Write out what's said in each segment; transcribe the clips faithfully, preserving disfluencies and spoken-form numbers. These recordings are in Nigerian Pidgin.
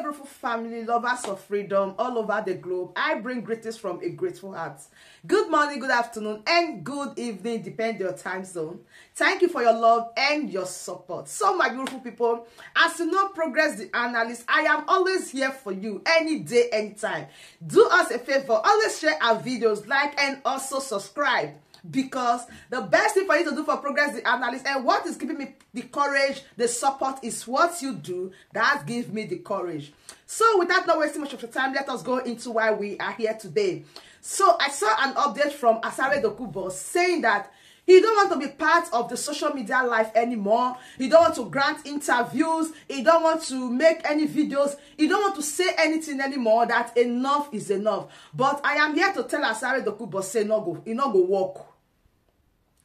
Beautiful family, lovers of freedom all over the globe, I bring greetings from a grateful heart. Good morning, good afternoon, and good evening, depend your time zone. Thank you for your love and your support. So, my beautiful people, as you know, Progress the Analyst, I am always here for you any day, anytime. Do us a favor, always share our videos, like, and also subscribe. Because the best thing for you to do for Progress the Analyst, and what is giving me the courage, the support, is what you do that gives me the courage. So, without not wasting much of your time, let us go into why we are here today. So, I saw an update from Asare Dokubo saying that he don't want to be part of the social media life anymore. He don't want to grant interviews. He don't want to make any videos. He don't want to say anything anymore. That enough is enough. But I am here to tell Asare Dokubo say no go, e no go work.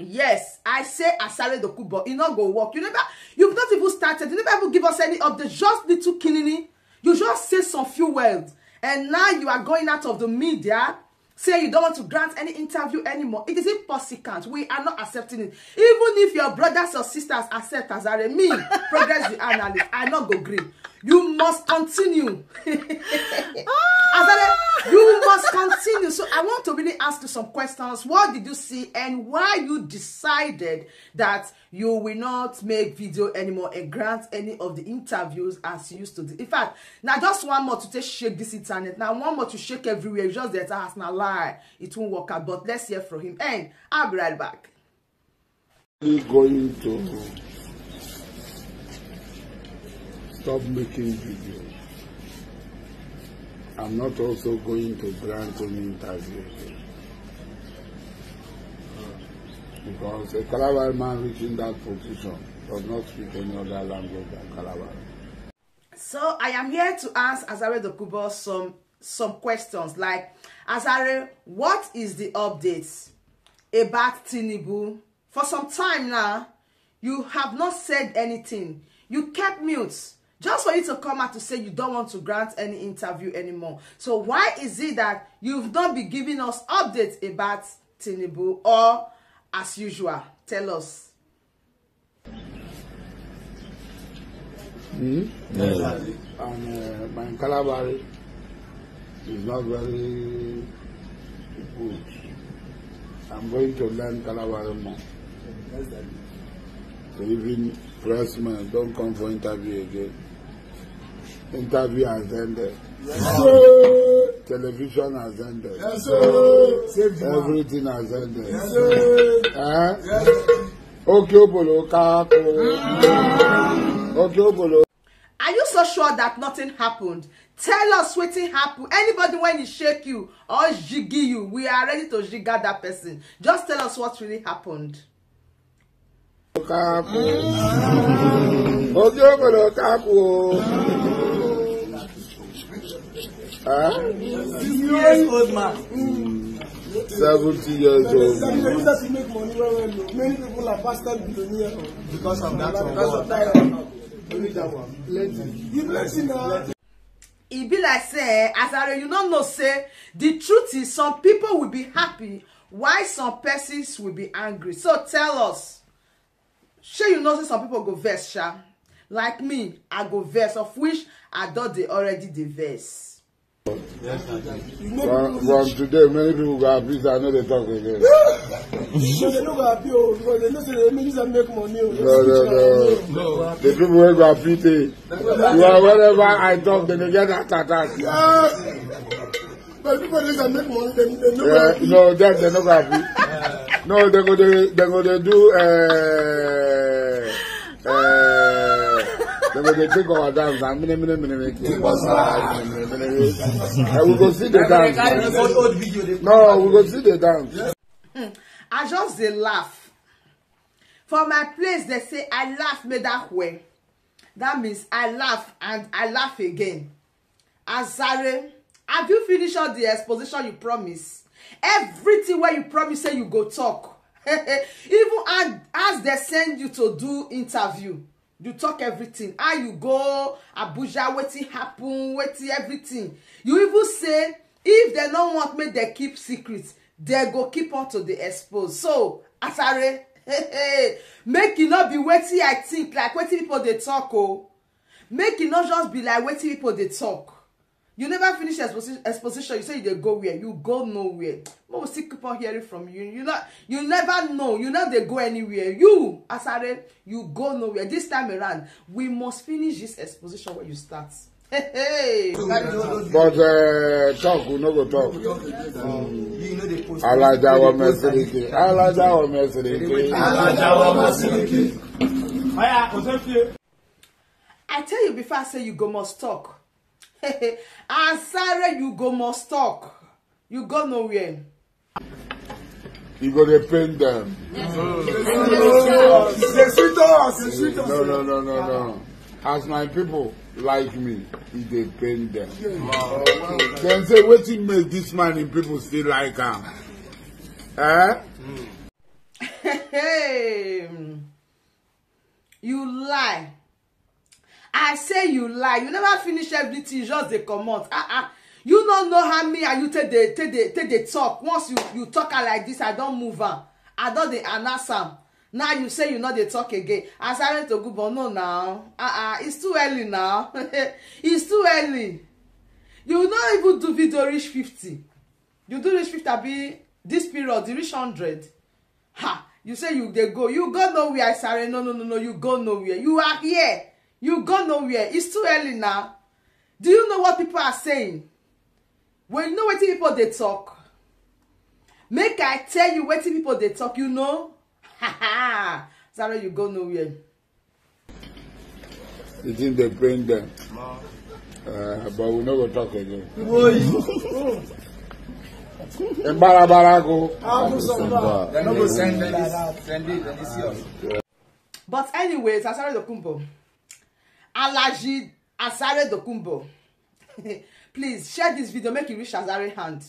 Yes, I say Asare Dokubo, e no go work. You never, you've not even started. You never even give us any update. Just little kinini. You just say some few words, and now you are going out of the media, say you don't want to grant any interview anymore. It is impossible. We are not accepting it. Even if your brothers or sisters accept Asare, me, Progress the Analyst, I not go green. You must continue. Asare, you must continue. So I want to really ask you some questions. What did you see, and why you decided that you will not make video anymore and grant any of the interviews as you used to do? In fact, now just one more to take shake this internet. Now one more to shake everywhere. Just that has na lie. It won't work out. But let's hear from him. And I'll be right back. Going to stop making videos. I'm not also going to grant any interview again. Because a Calabar man reaching that position does not speak any other language than Calabar. So I am here to ask Azare Dokubo some some questions like, Azare, what is the update about Tinubu? For some time now, you have not said anything. You kept mute. Just for you to come out to say you don't want to grant any interview anymore. So why is it that you've not been giving us updates about Tinubu, or as usual? Tell us. Hmm? Yes. And uh, my Calabari is not very good. I'm going to learn Calabari more. So even pressmen don't come for interview again. Interview has ended. Yes, sir. Television has ended. Yes, sir. Everything has ended. Yes, sir. Eh? Yes, sir. Okay, Obolo, Kako. Okay, Obolo. Are you so sure that nothing happened? Tell us wetin happen. Anybody when he shake you or jiggy you, we are ready to jigga that person. Just tell us what really happened. Ojú ọ̀pọ̀lọ̀ káàkó. Sixty years old man. Seventy years old. Many people are bastard billionaires because of that one. Only that one. Plenty. You plenty now. E be like say, eh, Azare, you no know say the truth is some people will be happy while some persons will be angry. So tell us, shey you know say some people go vex sha? Like me, I go vex, of which I don dey already dey vex. From, from today, many people go happy say I no dey talk again. So they no go happy o, because they know say they make use and make money o. No, no, no. The people wey go happy dey. You are wherever I talk, they dey get heart attack. But people dey use and make money, they, they no go Yeah, happy. No, dem dem no go happy. No, dem go dey dem go dey do uh, uh, dem go dey take our dance and many many many many. And we go see the dance. Old video dey No, we go see the dance. I just dey laugh. For my place, they say I laugh made that way. That means I laugh and I laugh again. Azare, have you finished all the exposition you promise? Everything where you promise say you go talk. Even as, as they send you to do interview, you talk everything. How you go Abuja, wetin happen, wetin everything. You even say if they no want make they keep secret, they go keep on to the expose. So, Azare, make e no be wetin I think, like wetin people dey talk o. Make e no just be like wetin people dey talk. You never finish exposi- exposition, you say you dey go where? You go nowhere. But we still keep on hearing from you. You not, you never know. You no dey go anywhere. You, Asare, you go nowhere. This time around, we must finish this exposition where you start. Hey, hey. But uh, talk, we no go talk. Alajawo Mesiliki. Alajawo Mesiliki. I tell you before, I say you go must talk. Asare, you go must talk. You go nowhere. You go dey pain them. They sweet us. They sweet us. No, no, no, no, no. As my people like me, e dey pain them. Dem say wetin make this man and people still like am. Eh? Hey, you lie. I say you lie. You never finish everything. You just dey comot. Ah ah. You no know how me and you take dey take dey take dey talk. Once you you talk am like this, I don move am. I don dey announce am. Now you say you no dey talk again. Asare Tokunbo, no now. Ah ah. It's too early now. It's too early. You no even do video reach fifty. You do reach fifty, abi this period you reach hundred. Ha! You say you dey go. You go nowhere, Asare. No, no, no, no. You go nowhere. You are here. You go nowhere. It's too early now. Do you know what people are saying? When you know wetin people dey talk, make I tell you wetin people dey talk. You know, ha ha. Asare, you go nowhere. The thing dey pain them. Uh, but we no go talk again. Embarabarago. Dem no go send this. Send it, send it, see us. But anyways, Asare Tokunbo, Alaji Asare Tokunbo, please share this video, make e reach Asare hand.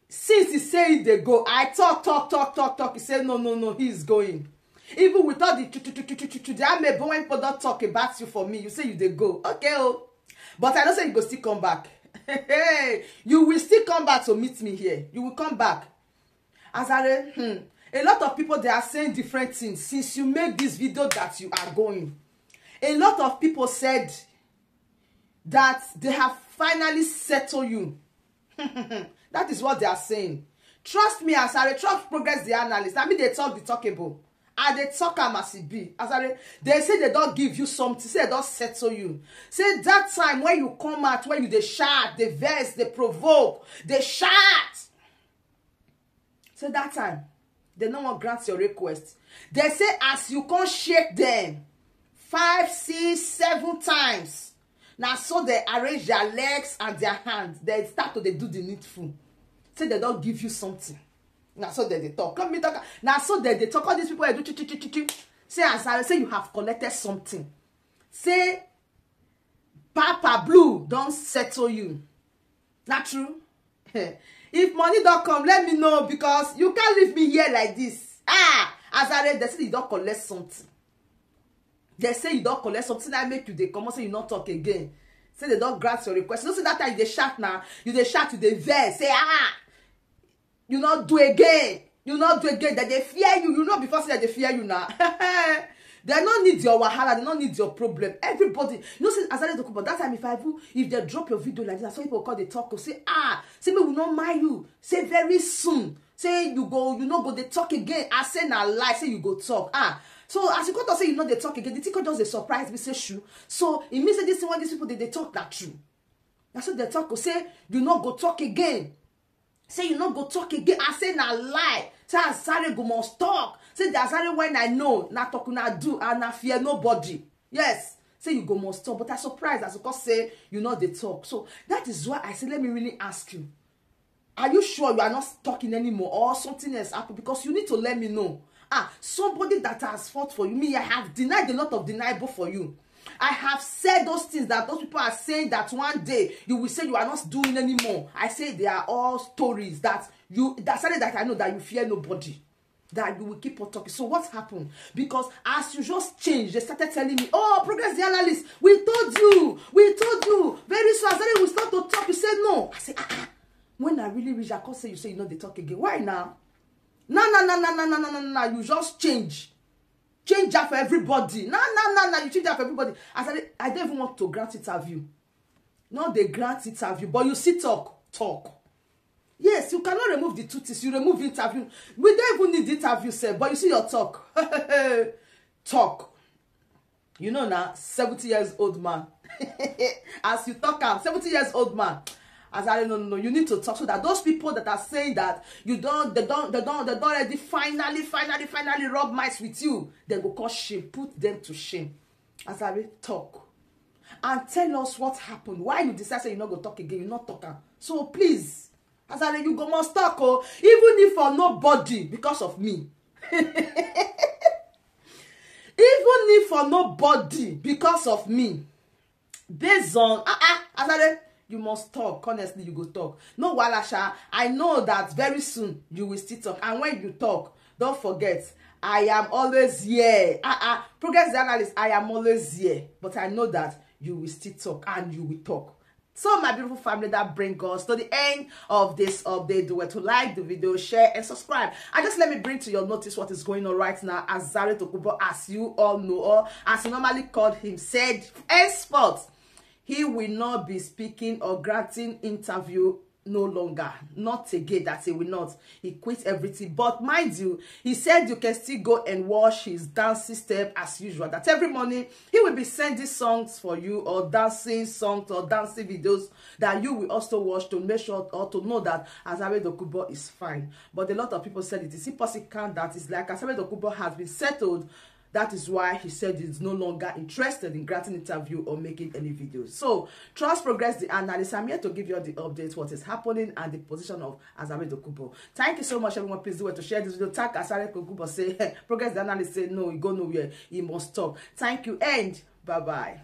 Since he say he dey go, I talk, talk, talk, talk, talk. He say no, no, no, he is going. Even with all the chu chu chu chu chu chu chu, the amebo when people don talk about you for me, you say you dey go. Okay, oh. But I know say you go still come back. Hey, you will still come back to meet me here. You will come back. Asare, hmm, a lot of people, they are saying different things since you make this video that you are going. A lot of people said that they have finally settled you. That is what they are saying. Trust me, Asare, trust Progress the analyst. I mean, they talk the talkable. And they talk am as e be. Asare, they say they don't give you something. Say they don't settle you. Say that time when you come out, when you dey shout, dey vex, dey provoke, dey shout. Say that time, they no wan grant your request. They say as you come shake them five, six, seven times, na so they arrange their legs and their hands. They start to dey do the needful. Say they don't give you something. Na so they dey talk. Come me talk. Na so they dey talk. All these people wey do chi chi chi chi chi. Say Asare, say you have collected something. Say Papa Blue don settle you. Na true. If money don come, let me know, because you can't leave me here like this. Ah, Asare, they say you don collect something. They say you don collect something that make you dey comot, say you no talk again. Say they don grant your request. You know say that time you dey shout now, you dey shout, you dey vex, say ah, you no do again. You no do again. That they fear you. You know before say that they fear you now. They no need your wahala. They no need your problem. Everybody, you know say Asare Tokunbo, that time if I even, if they drop your video like this, some people call the talk, say ah, say me we no mind you. Say very soon, say you go, you no go dey talk again. I say na lie, say you go talk. Ah, so as you come talk say you no dey talk again, the thing come just dey surprise me, say shoo. So e mean say this thing wey these people dey dey talk na true. Na so they talk, say you no go talk again. Say you no go talk again. I say na lie. Say Asare go must talk. Say the Asare when I know, na talk una do, and na fear nobody. Yes. Say you go must talk. But I surprised as you come say you no dey talk. So that is why I say, let me really ask you. Are you sure you are not talking anymore, or something else happened? Because you need to let me know. Ah, somebody that has fought for you. Me, I have denied a lot of deniable for you. I have said those things that those people are saying that one day you will say you are not doing anymore. I say they are all stories that you, that something that I know that you fear nobody. That you will keep on talking. So what happened? Because as you just changed, they started telling me, oh, Progress the analyst, we told you, we told you. Very soon, as we start to talk, you say no. I say, ah, ah. When I really reach, I come say you say you no dey talk again. Why now? No, no, no, no, no, no, no, no, no. You just change. Change that for everybody. Nah, nah, nah, nah. You change that for everybody. As I, I don't even want to grant interview. No, they grant interview, but you see talk, talk. Yes, you cannot remove the two things. You remove interview. We don't even need interview, sir. But you see your talk, talk. You know now, seventy years old man. As you talk, am seventy years old man. As I don't know, you need to talk so that those people that are saying that you don't, they don't, they don't, they don't already finally, finally, finally rub minds with you. They go cause shame, put them to shame. As I talk and tell us what happened. Why you decide say you not go talk again? You not talk am. So please, as I you go must talk, oh, even if for nobody because of me. Even if for nobody because of me. Based on, ah, ah, as I you must talk. Honestly, you go talk. No wahala sha. I know that very soon you will still talk. And when you talk, don't forget, I am always here. Ah, ah, Progress the analyst, I am always here. But I know that you will still talk and you will talk. So, my beautiful family, that brings us to the end of this update. Do well to like the video, share, and subscribe. And just let me bring to your notice what is going on right now. Azare Tokubo, as you all know, or as he normally called him, said henceforth he will not be speaking or granting interview no longer. Not again, that he will not. He quit everything. But mind you, he said you can still go and watch his dancing step as usual. That every morning he will be sending songs for you, or dancing songs or dancing videos that you will also watch to make sure or to know that Azare Tokubo is fine. But a lot of people said it is impossible that it's like Azare Tokubo has been settled. That is why he said he's no longer interested in granting interview or making any videos. So, trust Progress the analyst. I'm here to give you all the updates, what is happening, and the position of Azare Tokubo. Thank you so much, everyone. Please do well to share this video. Tag Azare Tokubo. Say, hey, Progress the analyst say no, he go nowhere. He must talk. Thank you and bye-bye.